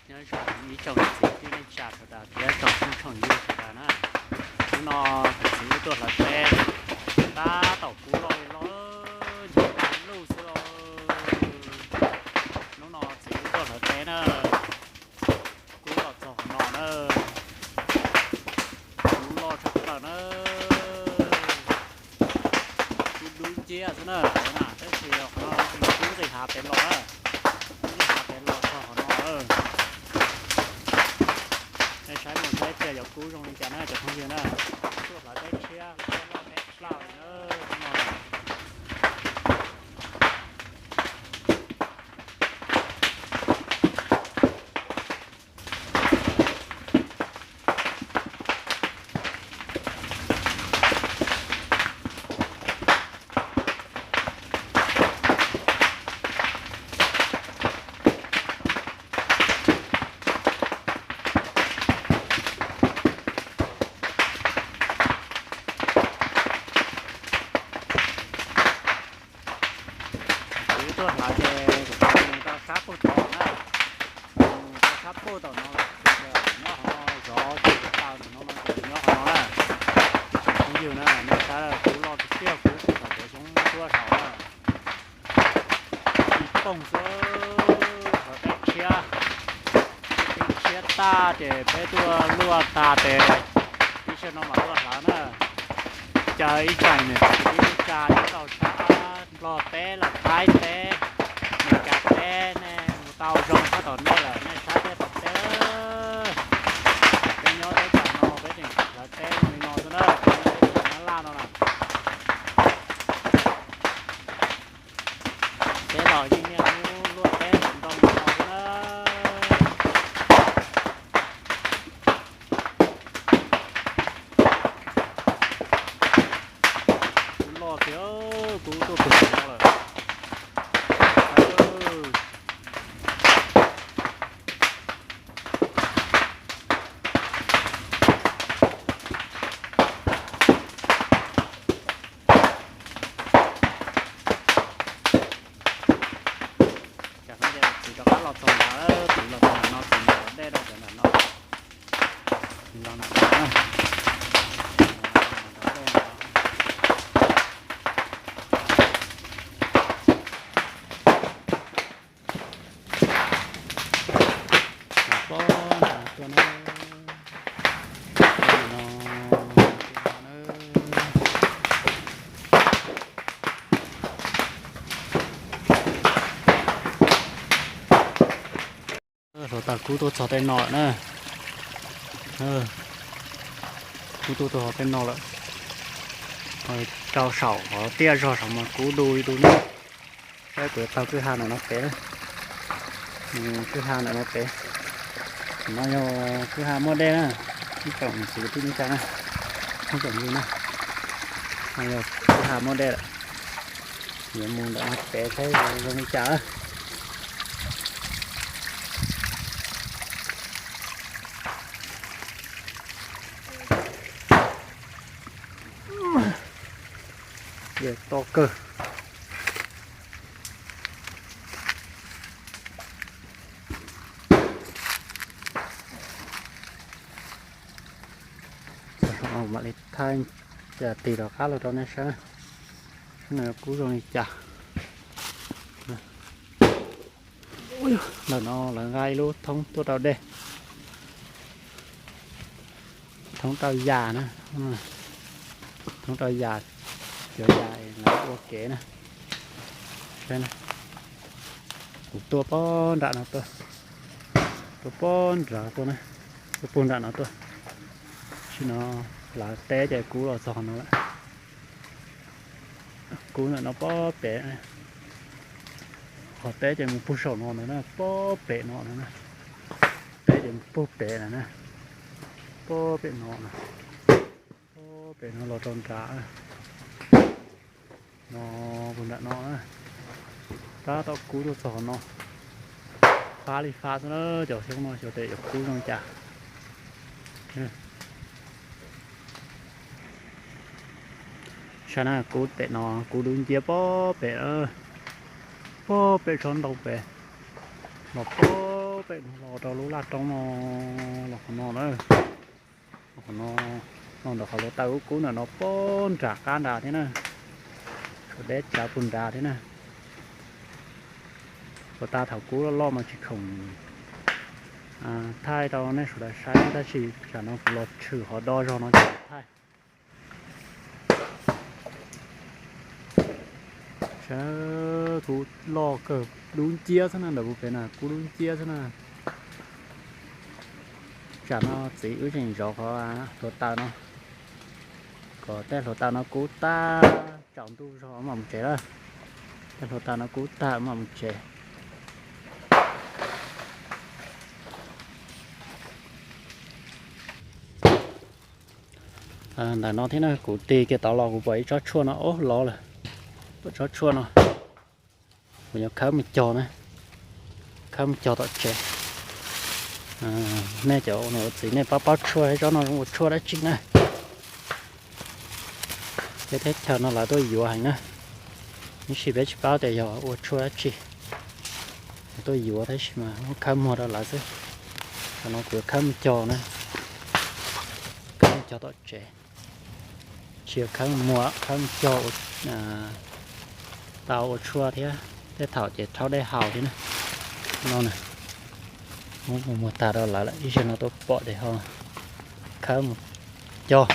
Nyob zoo ib tsoom txiv tij neej tsa sawv daws thiab tsoom phooj tsoom ywg sawv daws na. Hnub no kuv txiv wb tuaj hlawv teb, tab tom kub loj li loj, nyob tas luj xwb lauj. Hnub no txiv wb tuaj hlawv teb na, kub los txog qhov no na, kub loj tshaj plaws na. Kub dub nciab xwb na, tab sis qhov no kub nqis hav pem los na, nqis hav pem los txog qhov no. Nej saib mus saib tias cov kub zoo li cas na cov phooj ywg na. Tuaj hlawv teb tshiab, teb loj teb plawg li na. Kuv tuaj hlawv ces kuv mus rau sab puag tom na, mus rau sab puag tom no lawm, nyob qhov no zov ces kuv tau ntawm no no ces nyob qhov no na. Phooj ywg na, nej saib kub loj tiag tiag, kub puag tom kev xyoob tuaj saud na. Ib poog xwb, hlawv teb tshiab, teb tshiab tag ces peb tuaj luaj tag ces ib sij no mam tuaj hlawv na. Caw ib tsoom niam txiv kwv tij neej tsa nyob rau sab Nplog teb, Los Tsuas teb, Meskas teb, nej mus tau zoo sab tom nej lawm nej saib peb tom teb. Peb nyob teb tom no peb tseem hlawv teb zoo li no xwb na, peb nyob teb chaws Nyab Laj no na. Teb los yeej niaj hnub luaj teb ntau ntau xwb na. Kub loj tiag, kub tuaj puag tom no lawm. Cas txiv rov qab los txog ntawd, txiv los txog ntawm no, txiv ntawm dej rau cov ntawm no. Txiv los ntawm no na. Pob nram tuaj na. Pob nram no, pob nram no na. Hluav taws kub tuaj txog tej no lawm na. Kub tuaj txog tej no lawm. Rau saum qhov tiaj zog saum mas kub du li du na. Saib kuv yuav taug kwj ha ntawm no pem na. Kwj ha ntawm no pem. No yog kwj ha muaj dej na. Ib tsoom niam txiv kwv tij neej tsa na, ib tsoom yug na. No yog kwj ha muaj dej lawm. Yuav mus ntawm no pem saib zoo li cas. Dej to kawg. Mam li thaij tis rov qab los rau nej saib, saib no kub zoo li cas. Ntawm no lawv nqa ib lub thoob tuaj rau dej, thoob rau yas na, thoob rau yas, cov yas lawv ua kev na. Kuv tuaj pob nram no tuaj, tuaj pob nram tuaj na, tuaj puag nram no tuaj. Tam sim no hlawv teb ces kub los txog no lawm. Kub ntawm no pob pem, qhov teb ces mus puag saum no na, pob pem no na, teb ces mus puag pem na, pob pem no na, pob pem no los rau nram no, puag nram no na. Tab tom kub tuaj txog no, fab li fab xwb na, cov xyoob no xyov tias yuav kub zoo cas. Saib na, kub pem no, kub dub nciab pob pem, pob pem tsob ntoo pem, los pob Pem no los rau lub laj roob no, los qhov no na, los qhov no, los ntawm qhov hluav taws kub kub ntawm no poob nram qab nrad thiab na, tshuav deb tsawv puag nrad thiab na. Puag ta thaum kub loj loj mas tsis khoom thaij rau nej sawv daws saib tab sis tsam no kuv los tshwm qhov do zog no ces thaij. Saib kub loj kawg, dub nciab xwb na, ntawm puag pem na kub dub nciab xwb na. Tsam no txiv wb tseem zov qhov hluav taws no, kom tej hluav taws no kub tag tsaus ntuj zog mam mus tsev lawm. Tej hluav taws no kub tag mam mus tsev. Ntawm no thiab na, kuv tig kiag tod los kuv pom ib tsob tshuaj no, ob lov lawm. Pom tsob tshuaj no, kuv yuav khawb mus cog na, khawb mus cog tom tsev. Nej cov ua niam ua txiv nej paub paub tshuaj thiab tsob no zoo ua tshuaj dab tsi na. Peb teb chaws no lawv tuaj yuav heev na, tab sis peb tsis paub tias yog ua tshuaj dab tsi. Lawv tuaj yuav tab sis mas muab khawb muag rau lawv xwb. Qhov no kuv yuav khawb mus cog na, khawb mus cog tom tsev. Tsis yog khawb muag, khawb mus cog tau ua tshuaj thiab, tej thaum ces rhaub dej haus thiab na. No na, muab mus muag tag rau lawv lawm, ib zaug no tuaj pom ces ho khawb mus cog.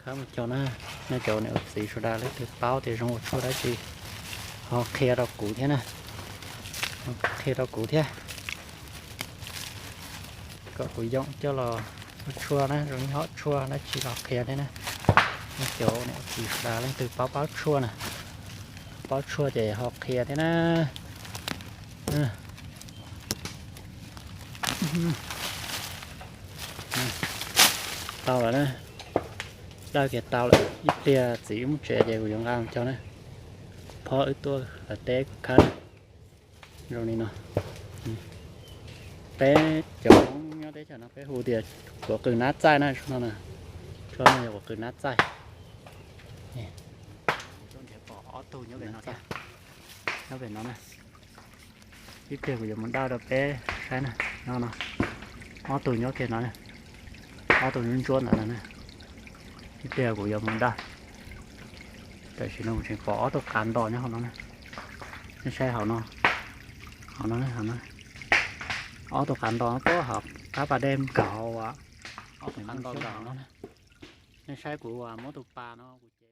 Khawb mus cog na, nej cov niam ua txiv sawv daws leej twg paub tias zoo ua tshuaj dab tsi ho qhia rau kuv thiab na, qhia rau kuv thiab, kom kuv yoom coj los ua tshuaj na, zoo ib hom tshuaj dab tsi los qhia thiab na. Nej cov niam ua txiv sawv daws leej twg paub paub tshuaj na, paub tshuaj ces ho qhia thiab na. Tau lawm na, dawj kiag tau lawm, ib pliag txiv wb mus tsev ces kuv yuav nqa mus cog na. Phob wb tuaj lawv teb kuv khawb zoo li no. Peb cov Hmoob nyob teb chaws no peb hu tias quav qws nab txaij na, tshuaj no, tshuaj no yog quav qws nab txaij. Pom ob tug nyob pem no thiab, nyob pem no na. Ib pliag kuv yuav mus dawj rau peb saib na. No no, ob tug nyob kiag no, ob tug ntsuab ntsuab ntawd no na. Ib pliag kuv yuav mus dawj, tam sim no kuv tseem pom ob tug qav ntos nyob hauv no na. Nej saib hauv no, hauv no, hauv no, ob tug qav ntos puag hauv qab pas dej kawg hauv, ob tug qav ntos kawg hauv no. Nej saib kuv muab tus pas no kuv cev